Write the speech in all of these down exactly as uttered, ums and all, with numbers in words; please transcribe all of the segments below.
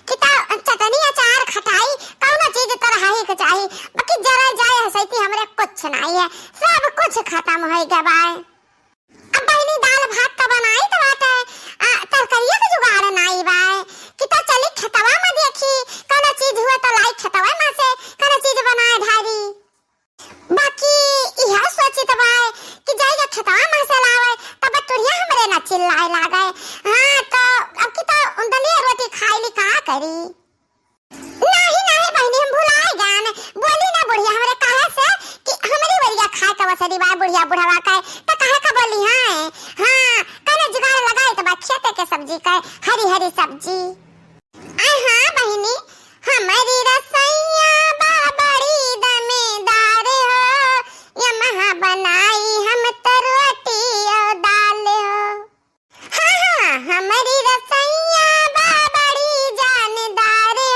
कि त चटनी अचार खटाई कौनो चीज त रहा ही के चाही, बाकी जरा जाए हसैती हमरे कुछ नाई है, सब कुछ खतम होइ गवा है। अब बहिनी दाल भात त बनाई त बाटे, आ, तरकरिया के जुगाड़ नाई बाय, कि त चली खेतवा में देखी, कौनो चीज हुए त लाई खेतवा में से, कौनो चीज बनाए ढारी। बाकी इहा सोचित बाय कि जाई जा खेतवा में से लावे, तब टुरिया हमरे ना चिल्लाए लागे। हाँ, त अब की त उंदलिया रोटी खाइली का करी? नाही, नाही बहिनी, हम भुलाए गन। बोली ना बुढ़िया हमरे, काहे से कि हमरी वरिया खाए का वसरी बा बुढ़िया बुढ़वा का, त काहे का बोली हैं? हाँ, कने जुगाड़ लगाई त बा खेते के सब्जी का, हरी हरी सब्जी। आय हाँ बहिनी, हमरी रसैया बा बड़ी दमेदार हो, यमहा बनाई हम त रोटी और दाल हो। हाँ, हाँ, हमरी रसैया बा बड़ी जानदार हो,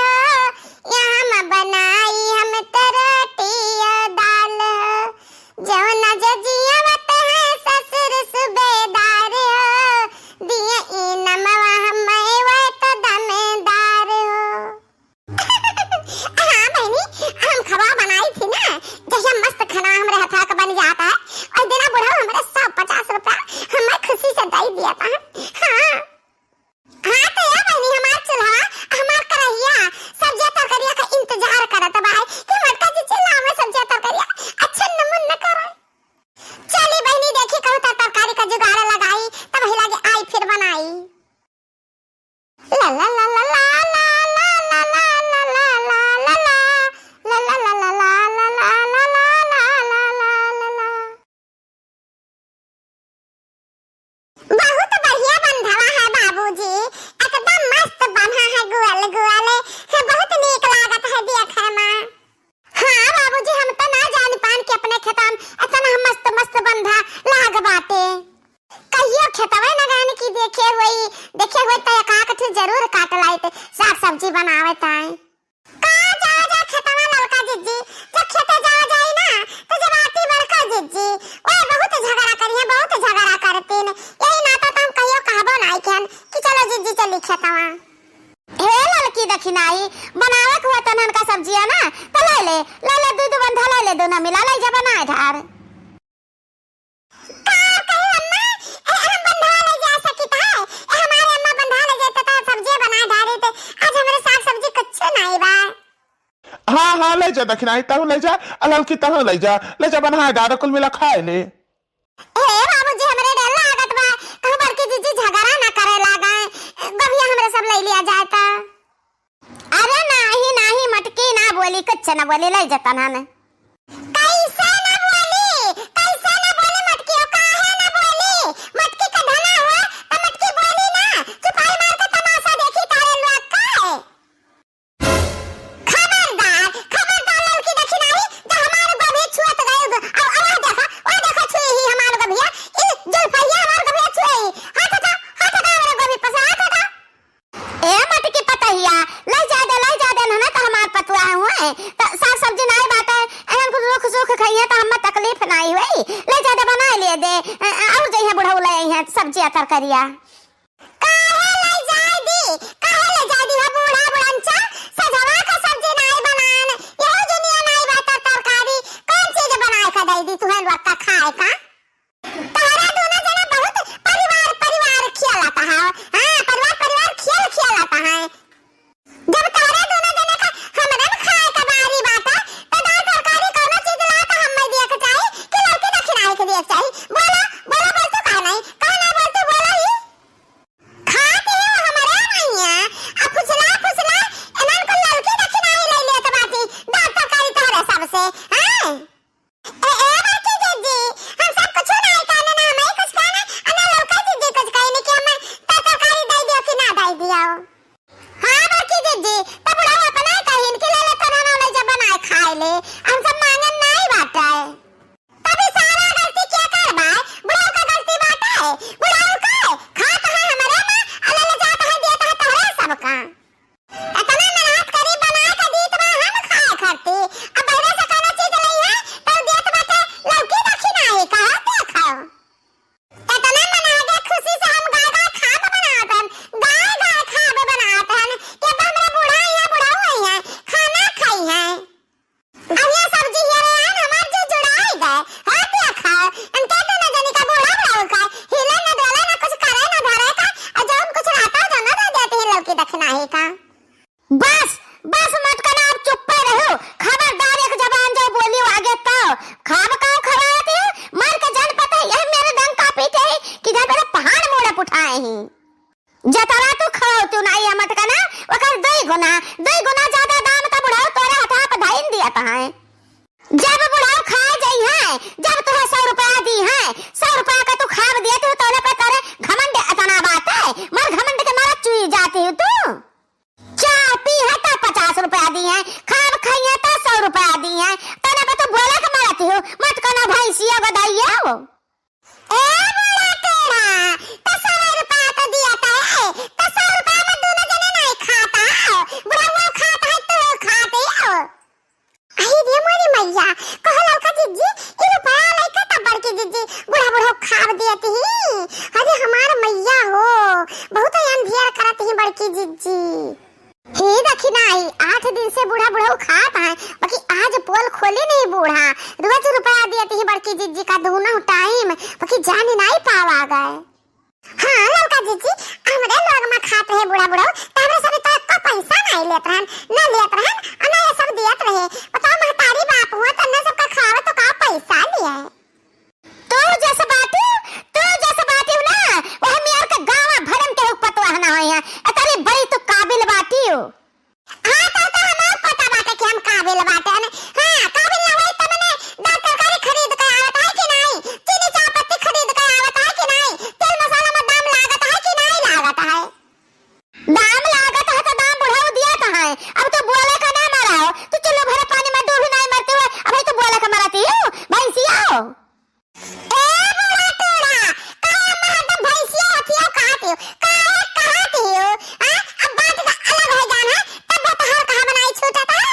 यहाँ म बनाई हम त रोटी और दाल हो। जौना जजियावत है ससुर सुबेदार हो, दिए ई नमवा हमें वो त दमेदार हो। हाँ बहिनी, हम खवा बनाई थी ना, जहिया मस्त खाना हमरे हथा के बन जाता है, और देना बुढ़ऊ हमरे सौ पचास रुपया हमें खुशी से दे दिया था। हाँ। हाँ तो ये बहिनी हमार चूल्हा, हमार करहिया, सब्जिया तरकारिया का इंतजार करत बा कि मोटका जी चिल्लावे सब्जिया तरकारिया, अच्छा नमून न करे। चली बहिनी देखी कहूँ त तरकारी का जुगाड़ लगाई, तब ही लागे आई फिर बनाई। बहुत बढ़िया बंधवा है बाबूजी, एकदम मस्त बंधा है, गुअल गुअल है, बहुत नीक लागत है देखे में। हाँ बाबूजी, हम त ना जान पान के अपने खेतन इतना मस्त मस्त बंधा लाग बाटे। कहियो खेतवे न गन की देखे होई, देखे होई त एक आध ठो जरूर काट लाइत, साग सब्जी बनावे ताई। का जाओ जा खेतवा ललका जिज्जी, जब खेते जाओ जाई ना, त जब आती बड़का जिज्जी, ओए बहुत झगड़ा करिहे, बहुत झगड़ा करतीन। यही नाता त हम कहियो कहबो नाई केन कि चलो जिज्जी चली खेतवा। हे ललकी दखिनाई, बनावे के हुआ तनहन का सब्जिया ना, त ले ले, ले ले, दू दू बंधा ले ले, दोनों मिला ले जा बनाए धार। का कही अम्मा, ए, हम बंधा ले जा सकित है? ए, हमारे अम्मा बंधा ले जाते त सब्जिया बनाए धारी थे, आज हमरे साग सब्जी कुछ नाई बा। हाँ, हाँ, ले जा दखिनाई, तहु ले जा, आ ललकी तहु ले जा, ले जा बनाए धार, कुल मिला खाए ले। ए बाबूजी, हमरे डर लागत बा, कहूँ बड़की जिज्जी झगड़ा ना करे लागे, गोभिया हमरे सब ले लिया जाए त। अरे नाही, नाही, मटकी ना बोली, कुछ ना बोली, ले जतन हन। कैसे ना बोली, कैसे ना बोली मटकी, ओ काहे ना बोली? मटकी के धना हो, त मटकी बोली ना, चुपाई मार के तमाशा देखी तारे लोग का है। खबरदार, खबरदार ललकी देखी नाही, जो हमार गोभी छुअत गए, अब, अब देखा, ओ देखा छुई ही हमार गोभिया, ई जुल्फैया हमार गोभिया छुई, हाथ हटा, हाथ हटा हमरे गोभी पर से, हाथ हटा। ए मटकी पतहिया, ले जा दे, ले जा दे, ना त हमार पतुआ हुए, त साग सब्जी नाई बाटे, एहन कुछ रूख सूख खइहे त हम्मे तकलीफ नाई होई, ले जा दे, बनाए लिए दे, अ, अ, और जइहे बुढ़ऊ ले अइहे सब्जिया तरकारिया। काहे ले जाए दी, काहे ले जाए दी, हो बूढ़ा बुढ़नचा, सजवा का सब्जी नाई बनान, यही दुनिया नाई बाटे तरकारी, कौन चीज बनाए के दे दी तुहें लोग का खाए का? तोहरा दोनों जना बहुत परिवार, परिवार खेलत हौ। हाँ, परिवार, परिवार खेल खेलत है। जब तोहरा दोनों जना का हमरन खाए के बारी बाटे, त दाल तरकारी कौनो चीज ला त हम्मे दिए के चाही कि लड़की दक्षिणा के दिए के चाही? बोलो, बोलो, बोलतू काहे नहीं? काहे ना बोलतू, बोलो ही। दुई गुना ज्यादा दाम त बुढ़ऊ तोरे हथवा पे धइन दियत हैं। जब बुढ़ऊ खाए जइहैं, जब तुहे सौ रुपया दीहैं, सौ रुपया का तू खाब दियत हो, तोरे पे तोरे घमंड एतना बाटे, मर घमंड के मारे चुई जाती हो तू। चाय पीहैं त पचास रुपया दीहैं, खाब खइहैं त सौ रुपया दीहैं, तोरे पे तू बोले के मारती हो, मत कोनो भैंसिया गदाइया हो। ए बूढ़ा टेढ़ा, त सौ रुपया तो दिया त है, त सौ रुपया में दोनों जने नहीं खाता हो, बुढ़ऊ खात है, तू खाते हो। अरे रे मोरी मैया, कहो ललका जिज्जी, ई रुपया लइके तब बड़की जिज्जी बूढ़ा बूढ़ा खाब दियत ही। अरे हमार मैया हो, बहुत अंधियर करत ही बड़की जिज्जी। हे दखिनाई, आठ दिन से बूढ़ा बूढ़ा खात है, बाकी आज पोल खोली नहीं बूढ़ा, रोज रुपया दियत ही बड़की जिज्जी का दोनों टाइम, बाकी जान नहीं पावा गए। हाँ ललका जिज्जी, हमरे लोग में खात रहे बूढ़ा बूढ़ा, त हमरे सब तो एको पैसा नहीं लेत रहन, ना लेत रहन, और ना ये सब दियत रहे। बताओ महतारी बाप हुआ त ना सबका खावे तो का पैसा लिए। तू जस बाटी, तू जस बाटी ना, वह मेर के गाँव भरन के पतवाह ना होई है, इतनी बड़ी तू काबिल बाटी हो। हाँ, तो, तो हमार पता बाटे कि हम काबिल बाटे। हाँ, काबिल ना होई त मने दाल तरकारी खरीद के आवत है कि नहीं? चीनी चाय पत्ती खरीद के आवत है कि नहीं? तेल मसाला में दाम लागत है कि नहीं लागत है? दाम लागत है तो दाम बुढ़ऊ दियत है। अब तू बोले का ना मराओ, तू चूल्हा भरे पानी में डूबी नहीं मरती हो, अबे तू बोले का मरती हो, भैंसिया हो। ए बूढ़ा टूढ़ा, काहे अम्मा हरदम भैंसिया हथिया कहत हियो? काहे कहत हियो? आ, अब बात का अलग हो जान है, तब तोहार कहा बनाई छूटत है।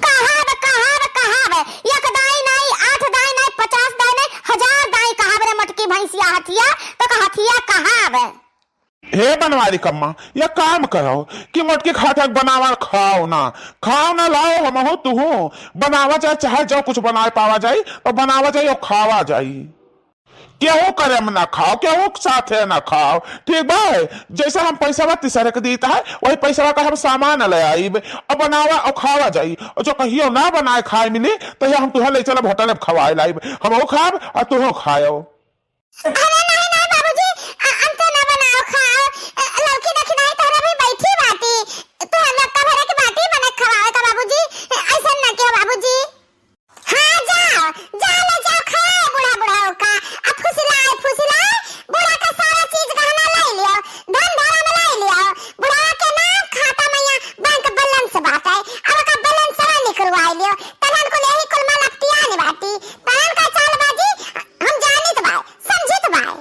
कहब, कहब, कहब, एक दाई नाई, आठ दाई नाई, पचास दाई नाई, हजार दाई कहब रे मोटकी भैंसिया हथिया, तो का हथिया कहब। हे बनवारी कम्मा, या काम करो कि मोटकी खाटा बनावा खाओ ना, खाओ ना लाओ हमहू तुहू बनावा जाए, चाहे जो कुछ बनाए पावा जाई और बनावा जाई और खावा जाई। केहू करे में ना खाओ, केहू के साथे ना खाओ, ठीक बा? जैसे हम पैसा तीसरे के दीत है, वही पैसा का हम सामान ले आईब और बनावा और खावा जाई, और जो कहियो ना बनाए खाए मिली तो ये हम तुहे ले चलब होटल में खवाए लाईब, हमहू खाब और तुहू खाओ। अरे नहीं, नहीं बाबूजी, अ-, अंते ना बनाओ खाओ। अ, लड़की देखी नहीं तोहरा भी बैठी बाटी। तोहर लोग का भरे के बाटी बने खवावे का बाबूजी। अ, ऐसन ना किया बाबूजी। हाँ जाओ, जाओ ले जाओ खाओ बूढ़ा बूढ़ा का। आ फुसिलाए, फुसिलाए, बूढ़ा का सारा चीज गहना ले लियो, धन धरम ले लियो। बूढ़ा के ना खाता मैया बैंक बैलेंस बाटे। अब का बैलेंस निकलवाई लियो। तनन को यही कुल माल अख्तियार बाटी। तनन का चालबाजी हम जानित बाय, समझित बाय।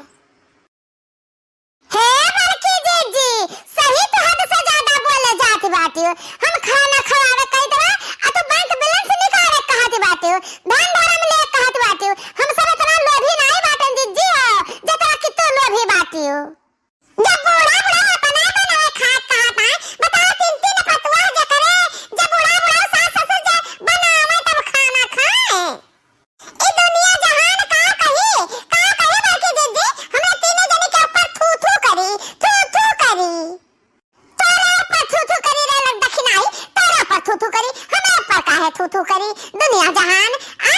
हे बड़की जीजी, सही तो हद से ज्यादा बोले जात बाटियो। हम खाना खवावे कही देवा, आ तू बैंक बैलेंस निकाले कहत बाटियो, धन धरम ले कहत बाटियो। हम सब इतना लोभी नहीं बाटन जीजी हो, जितना कि तू लोभी बाटियो। जब बूढ़ा बूढ़ा अपना बनाए खात कहत है, बताओ तीन तीन पतुआ जे करे, जब बूढ़ा बूढ़ा सास ससुर जे बनावे तब खाना खाए। ई दुनिया जहान का कही, का कही बड़की दीदी, हमरा तीनों जने के ऊपर थू थू करी, थू थू करी। तोरे ऊपर थू थू करी रे लग दखिनाई, तोरे ऊपर थू थू करी, हमरा ऊपर काहे थू थू करी? दुनिया जहान, आ?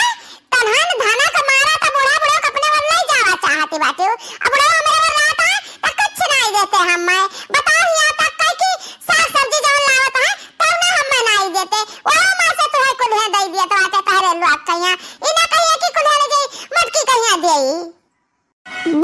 तनहन धना के मारा त बूढ़ा बूढ़ा के अपने वर ले जावा चाहती बाटे। अब बूढ़ा हमरे वर रहता, त कुछ नहीं देते हम मैं। बताओ यहाँ तक कह कि साग सब्जी जवन लावत है, तब ना हम बनाई देते, वही माँ से तुहे कुल्हे दई दिए तो आते तहरे लोग कहिया, ई ना कहिए कि कुल्हे ले जाई, मटकी कहिया देई।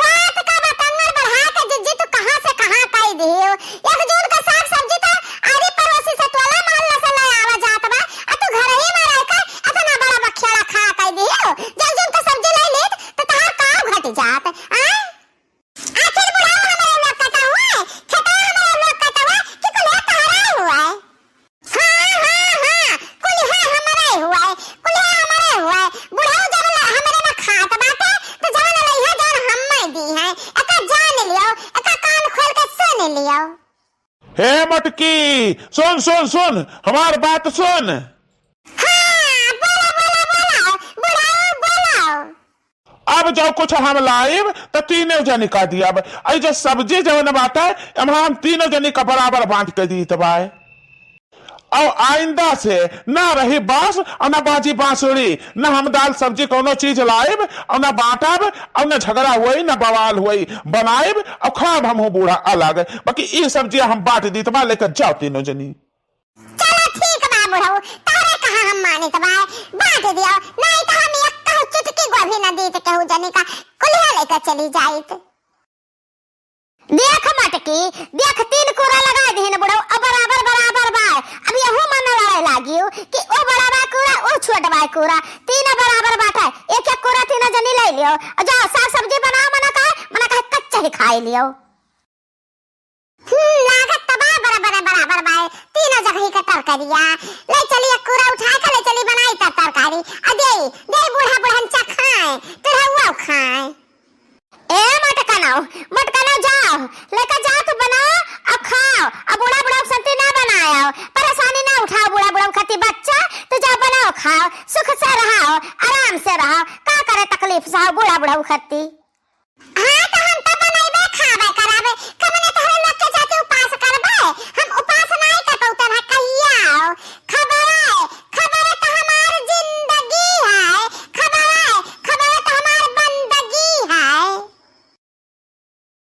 बात का बतंगड़ बढ़ा के जिज्जी तू कहाँ से कहाँ कई दियो। एक जून का साग सब्जी तो आरी पड़ोसी से टोला मोहल्ला से ले आवा जात बा, आ तू घर ही में रह के इतना बड़ा बखियाड़ा खड़ा कई दियो। जब जून का सब्जी ले लेत तो तहार का घट जात, आय? आखिर बुढ़ाओ हमरे लोग का तो हुआ है, खेतवा हमरे लोग का तो हुआ है कि कुल्हे तहरा हुआ है? हाँ, हाँ, हाँ, कुल्हे हमरे हुआ है, कुल्हे हमरे हुआ है। बुढ़ाओ जब ल-, हमरे में खात बाटे, तो जवन लइहा जवन हम्मे दी है, एका जान लियो, एका कान खोल के सुन लियो। हे मटकी, सुन, सुन, सुन, हमार बात सुन। हाँ, बोलो, बोलो, बोलो, बुढ़ाओ, बोलो। अब जो कुछ हम लाइब, त तीनों जनी का दियाब। अई जो सब्जी जवन बाटे, एमा हम तीनों जनी का बराबर बांट के दीत बाए। और आइंदा से ना रही बांस और ना बाजी बांसुरी, ना हम दाल सब्जी कौनो चीज लाइब और ना बांटब और ना झगड़ा हुई, ना बवाल हुई। बनाइब और खाब हमहू बूढ़ा अलग, बाकी ई सब्जिया हम बांट दीत बा, लेकर जाओ तीनों जनी। बुढ़ऊ, तोहरे कहा हम मानित बाय, बांट दियो, नाहीं तो हम एक कहू चुटकी गोभी न दीत केहू जनी का, कुलिया लेकर चली जाइत। देख मटकी, देख, तीन कूरा लगाइ दिहिन बुढ़ऊ, अब बराबर बराबर बाय। अब यहू मन लड़ाई लागियो कि ओ बड़ा बाय कूरा, ओ छोट बाय कूरा, तीन बराबर बाटे, एक एक कूरा तीन जनी लइ लियो। अ जाओ, साग सब्जी बनाओ, मना कहे, मना कहे कच्चा ही खाइ लियो। हम्म, लागत त बा बराबर बराबर बाय, तीनों जगही का तरकारिया। लइ चली एक कूरा उठाइ के, लइ चली बनाई तर तरकारी। अ देई, देई बूढ़ा बुढ़न चा खाए, पिढ़उआ खाए। ए मटकनऊ, मटकनऊ जाओ, लेकर जाओ तो बनाओ अ खाओ, अ बूढ़ा बुढ़ऊ संती ना बनाओ, परेशानी ना उठाओ बूढ़ा बुढ़ऊ खाती बच्चा, तो जाओ बनाओ खाओ, सुख से रहो, आराम से रहो, का करे तकलीफ से हो बूढ़ा बुढ़ऊ खाती। हाँ,